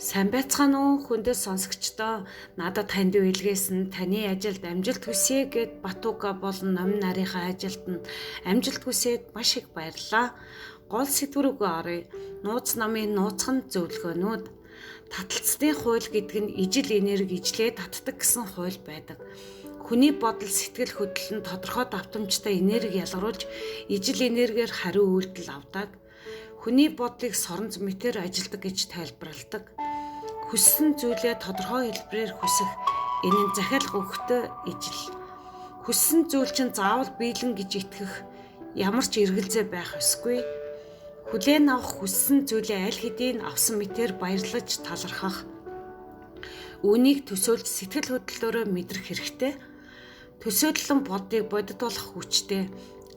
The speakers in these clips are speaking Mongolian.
Сайн байцгаана уу, хүндэт сонсогчдоо. Надад танд илгээсэн таны ажилд амжилт хүсье гэд Батуга болон номин нарынхаа ажилд нь амжилт хүсээд маш их баярлалаа. Гол сэдв рүүгээ оръё. Нууц намын нууцхан зөвлөгөөнүүд. Таталцлын хууль гэдэг нь ижил энерги ижлээ татдаг гэсэн хууль байдаг. Хүний бодол, сэтгэл хөдлөл нь тодорхой давтамжтай энерги ялгаруулж ижил энергиэр хариу үйлдэл авдаг. Хүний бодлыг соронз мэтээр ажилдаг гэж тайлбарладаг. Хүссэн зүйлээ тодорхой хэлбэрээр хүсэх, энэ нь захиалга өгөхдөө ижил. Хүссэн зүйл чинь заавал биелэн гэж итгэх ямар ч эргэлзээ байх ёсгүй. Хүлээн авах хүссэн зүйлээ аль хэдийн авсан мэтээр баярлаж талархах. Үүнийг төсөөлж сэтгэл хөдлөлөөрөө мэдрэх хэрэгтэй. Төсөөллөн бодлыг бодит болох хүчтэй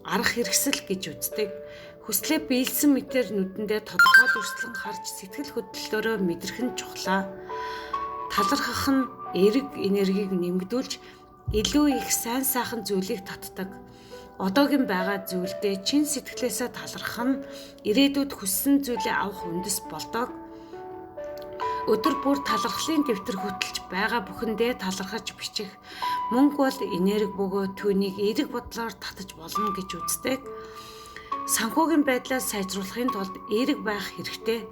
арга хэрэгсэл гэж үздэг. Хүслээ биелсэн мэтээр нүдэндээ тодорхой дүрслэн харж сэтгэл хөдлөлөөрөө мэдрэх нь чухлаа. Талархах нь эерэг энергийг нэмэгдүүлж илүү их сайн сайхан зүйлийг татдаг. Одоогийн байгаа зүйлдээ чин сэтгэлээсээ талархах нь ирээдүйд хүссэн зүйлээ авах үндэс болдог. Өдөр бүр талархлын дэвтэр хөтөлж байгаа бүхэндээ талархаж бичих. Мөнгө бол энерги бөгөөд түүнийг эерэг бодлоор татаж болно гэж үздэг. Санхүүгийн байдлаа сайжруулахын тулд эерэг байх хэрэгтэй.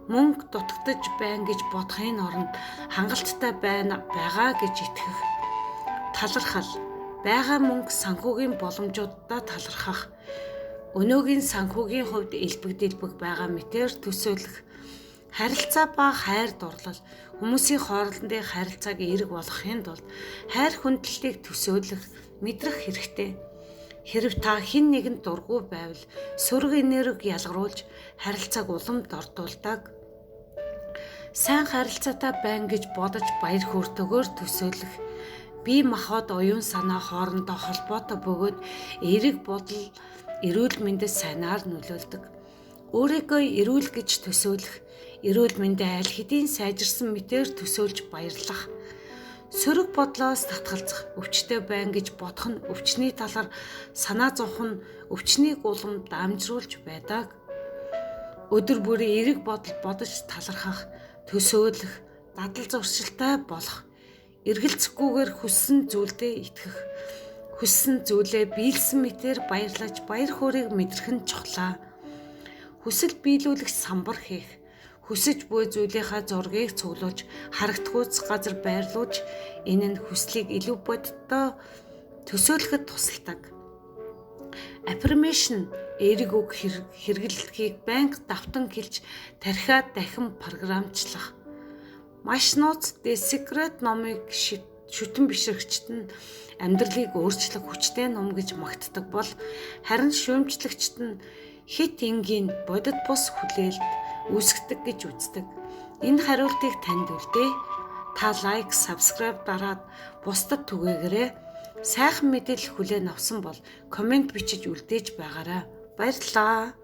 Мөнгө дутагдаж байна гэж бодохын оронд хангалттай байна байгаа гэж итгэх. Талархал. Байгаа мөнгө санхүүгийн боломжуудаа талархах. Өнөөгийн санхүүгийн хувьд элбэг дэлбэг байгаа мэтээр төсөөлөх. Харилцаа ба хайр дурлал. Хүмүүсийн хоорондын харилцааг эерэг болгохын тулд хайр хүндлэлийг төсөөлөх, мэдрэх хэрэгтэй. Хэрв та хэн нэгэнд дургүй байвал сөрөг энерги ялгаруулж харилцааг улам дордуулдаг. Сайн харилцаатай байна гэж бодож баяр хөөртэйгээр төсөөлөх. Бие махбод, оюун санаа хоорондоо холбоотой бөгөөд эерэг бодол эрүүл мэндэд сайнаар нөлөөлдөг. Өөрийгөө эрүүл гэж төсөөлөх, эрүүл мэндээ аль хэдийн сайжирсан мэтээр төсөөлж баярлах. Сөрөг бодлоос татгалзах, өвчтэй байна гэж бодох нь өвчний талаар санаа зовох нь өвчнийг улам дамжруулж байдаг. Өдөр бүрийн эерэг бодол бодож талархах, төсөөлөх, дадал зуршилтай болох, эргэлзэхгүйгээр хүссэн зүйлдээ итгэх, хүссэн зүйлээ биелсэн мэтээр баярлаж баяр хөөргийг мэдрэх нь чухлаа. Хүсэл биелүүлэх самбар хийх, хүсэж буй зүйлийнхаа зургийг цуглуулж харагдахуйц газар байрлуулж энэ нь хүслийг илүү бодиттой төсөөлөхөд тусалдаг. Affirmation эерэг үг хэрэглэхийг байнга давтан хэлж тархиа дахин програмчлах. Маш нууц The Secret номыг шүтэн бишрэгчид нь амьдралыг өөрчлөх хүчтэй ном гэж магтдаг бол харин шүүмжлэгчид нь хэт энгийн бодит бус хүлээлт үүсгэдэг гэж үздэг. Энэ хариултыг танд үлдээе. Та like, subscribe дараад бусдад түгээгээрэй. Сайхан мэдээлэл хүлээн авсан бол comment бичиж үлдээж байгаарай. Баярлалаа.